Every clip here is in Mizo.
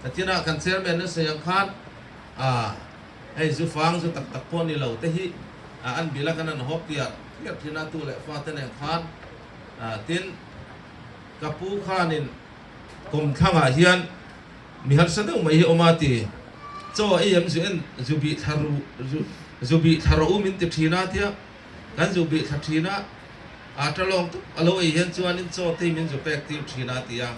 Khatinah kan chairman na sawi ang khan ah hei zu fang zu tak tak pawh ni lo te hi ah an bil a kan han hawp tiar tiar thin a tu leh fa te nen khan ah tin ka pu khanin kawmthlangah hian mi harsa deuh mai hi awm a ti chaw ei em zu en zu bih thla ru zu zu bih thla rawh u min ti thin a tia kan zu bih thla thin a ah talawng tawp a lo ei hian chuanin chaw te hi min zu pek tir thin a ti a.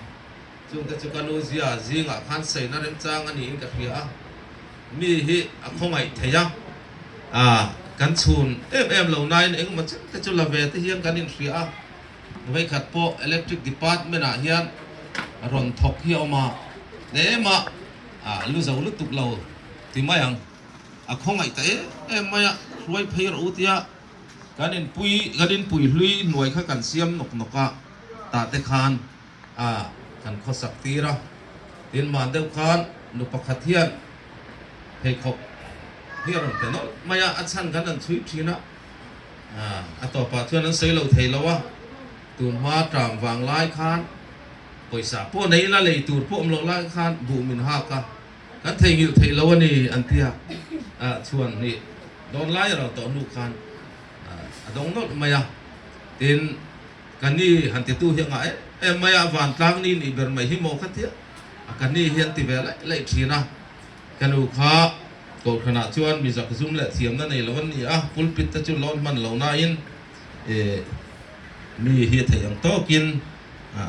Chungte chu ka nu zia zingah khan saina remchang a niin ka hria a, mi hi a khawngaih thei a, ah kan chhun em em lo nain engemaw chen te chu la ve te hian kan inhria a, vawikhat pawh electric department ah hian rawn thawk hi a awm a, tlem a ah lu zo lutuk lo ti mai ang, a khawngaih ta em em mai a, hruai phei rawh u tia kan inpui kan inpui hlui hnuai kha kan siam nawk nawk a, tah te khan. a kan khawsak tir a, tin man deuh khan nu pakhat hian pheikhawk hi a rawn pe nawlh mai a, a chhan kan han chhui thin a, a tawpah chuan an sawi lo thei lo a, tun hma tang vang lai khan pawisa pawh nei ila lei tur pawh awm loh lai khan buh min hak a, kan theihnghilh theih lo a ni an ti a, chhuan hnih dawn lai a ro tawh hnu khan a dawng nawlh mai a, tin. Ka ni han titu hi a ngah em em mai a, vantlang ni nih ber mai hi maw kha tia a ka ni hi an ti ve laih laih thin a. Ka nu kha Kohhranah chuan mi zakzum leh thiamna nei lo an ni a, pulpit te chu lawn hman lo nain eh mi hi a theih ang tawkin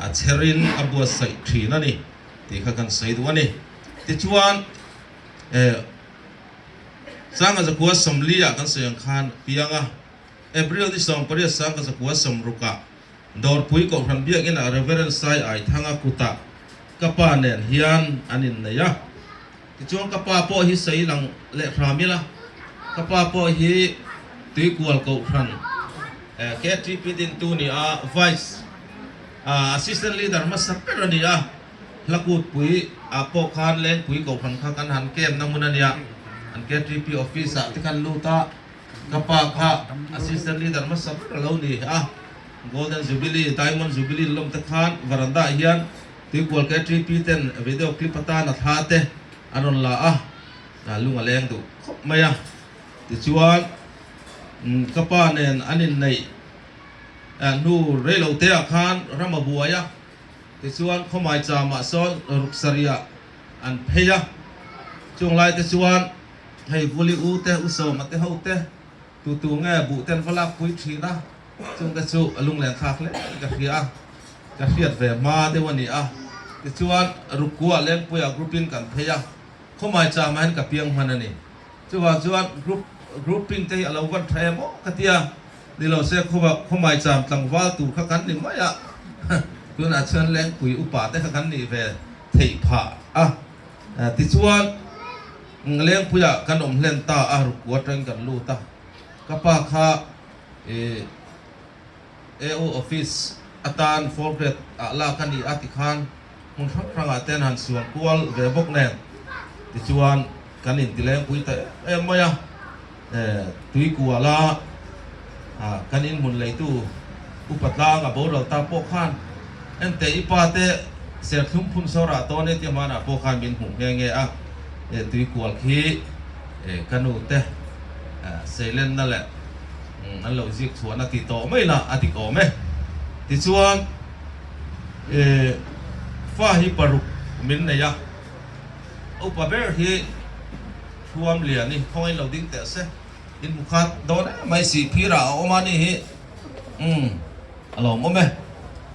a chherin a buatsaih thin a ni tih kha kan sawi duh a ni. Tichuan eh Sanga zakua 40 ah kan sawi ang khan piang a. April ni 18 1960 ah Dawrpui Kohhran Biakinah Reverend Sai Aithanga kutah ka pa nen hian an innei a. Tichuan ka pa pawh hi sawi lang leh hram ila, ka pa pawh hi Tuikual Kohhran KTP dintu ni a, Vice Assistant Leader hmasa ber a ni a. Hlakutpui ah pawh khan Lengpui Kohhran kha kan han camp na hmun a nia, an KTP office ah te khan lut a. Ka pa kha assistant leader hmasa ber a lo ni a, Golden Jubilee, Diamond Jubilee lawm te khan veranda ah hian Tuikual KTP ten video clip atan a thla te an rawn la a, lung a leng duh khawp mai a. Tichuan ka pa nen an inneih hnu reilo te ah khan ram a buai a, tichuan khawmai chamah sawn ruksariah an phei a, chung lai te chuan Hei Vuli u te, U Sawma te ho te, tu tu nge buh ten va lak pui thin a, chung te chu a lunglen thlak hle in ka hria a, ka hriat ve hma deuh a ni a. Tichuan Rukua Lengpuia group in kan phei a, khawmai chamah hian ka piang hman a ni. Chuvang chuan group grouping te hi a lo van tha em aw ka ti a, ni lo se khawmai cham tlangval tur kha kan ni mai a, tunah chuan Lengpui upa te kha kan nih ve theih phah a. Tichuan Lengpuiah kan awm hlen ta a, rukku atangin kan lut a, ka pa kha AO office atan fourth grade ah lak a ni a tikhan hmun hrang hrangah ten han sual kual ve bawk nen tichuan kan inti Lengpui ta em em mai a, Tuikuala kan inhmun leitu Upa Tlang a boral ta pawh khan enteh i pa te serthlum phun sawrah tawn e tia hmanah pawh khan min hmuh nghe nghe a, Tuikual khi ka nu te seilenna leh an lo zik chhuahna ti tawh mai la a dik awm e. Tichuan fa hi paruk min nei a, upa ber hi Thuam lian i khawngaih lo ding teh se. In hmu khat dawn em mai sih phir ah a awm a ni hi umm a lawm awm e.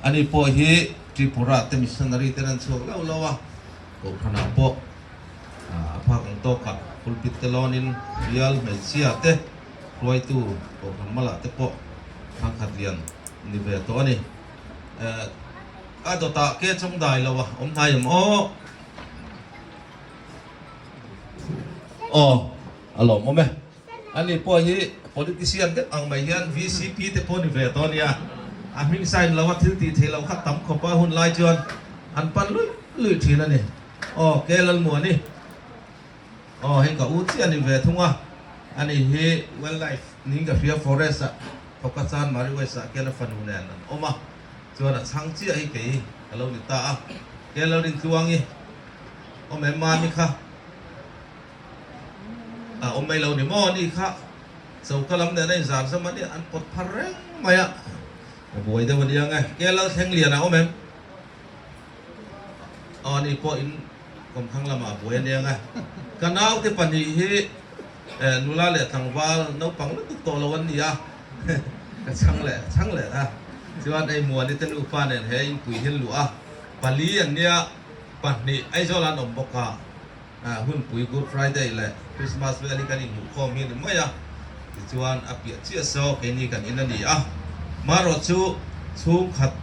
Ani pawh hi Tripura te missionary ten an chhuak lo lo a, Kohhran ah pawh a phak ang tawk ah pulpit te lawn in bial hmeichhia te hruaitu Kohhran malah te pawh thangkhat lian ni ve tawh a ni. A dawtah ke chawng dai lo a awm hnai em aw. Aw, a lawmawm e. Ani pawh hi politician deuh ang mai hian VCP te pawh ni ve tawh a nia. A hming sign lo a thil tih theih loh kha tam khawp a hun lai chuan an pan luih luih thin a ni. Aw, ke Lalmuani. Aw, hei ka u chiah a ni ve thung a. Ani hi wildlife niin ka hria forest ah thawka chan Mari West ah khian a fanu nen an awm a. Chuan a chhang chiah hi kei ka lo ni ta a. Ke Lalrintluangi. Awm em Mami kha? A awm mai lo ni maw ni kha? Choka lam nen a inzar zam a nia, an pawt phar reng mai a, a buai deuh a nia nge. Ke Lalthleng lian a awm em? Aw ni pawh in kawmthlang lamah a buai a nia nge. Ka naute pahnih hi nula leh tlangval naupang lutuk tawh lo an ni a, ka chhang leh chhang leh a. Chuan hei Muani te nupa nen he inpui hi an luh a, pali an nia, pahnih Aizawl an awm bawk a. Hunpui Good Friday leh Christmas vel hi kan inhmuhkhawm hi a ni mai a, tichuan a piah chiah saw keini kan in a ni a. Marawh chu chhungkhat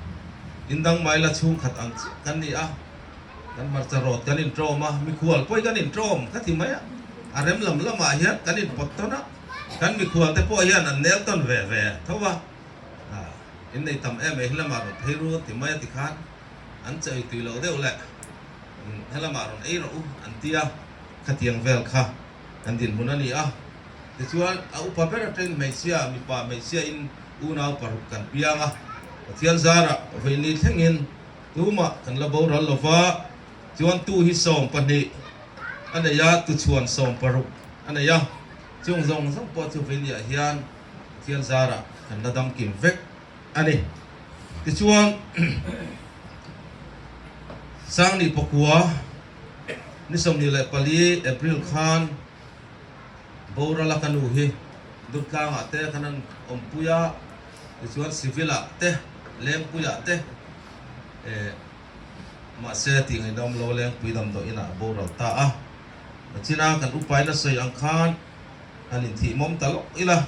indang mai la chhungkhat ang chiah kan ni a, kan hmarcha rawt kan inṭawm a, mikhual pawh hi kan inṭawm kha ti mai a, a rem lam lamah hian kan inpawt tawn a, kan mikhual te pawh hian an nel tawn ve ve tho a, innei tam em em hi lamah rawn phei ru an ti mai a tikhan an chawi tui lo deuh leh. Helamah rawn ei rawh u an ti a, khatiang vel kha kan dinhmun a ni a. Tichuan a upa ber atangin hmeichhia, mipa hmeichhia in unau paruk kan piang a, Pathian zarah vawiini thlengin tumah kan la boral lo va, chuan tu hi 12 a nei a, tuchhuan 16 a nei a, chung zawng zawng pawh chu vawiiniah hian Pathian zarah kan la damkim vek. a ni. Tichuan, Sangni pakua ni 24 April khan Borala ka nu hi Durtlangah te khan an awmpui a, tichuan Civil-ah te, Lengpuiah te, eh, mahse tih ngaihnawm lo Lengpui damdawi inah a boral ta a. Nachina kan upain a sawi ang khan han inthihmawm ta lawk ila.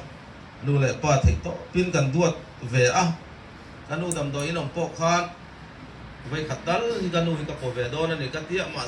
Nu leh pa theih tawpin kan duat ve a, ka nu damdawiin awm pawh khan vawikhat tal hi ka nu hi ka paw ve dawn a ni ka ti a.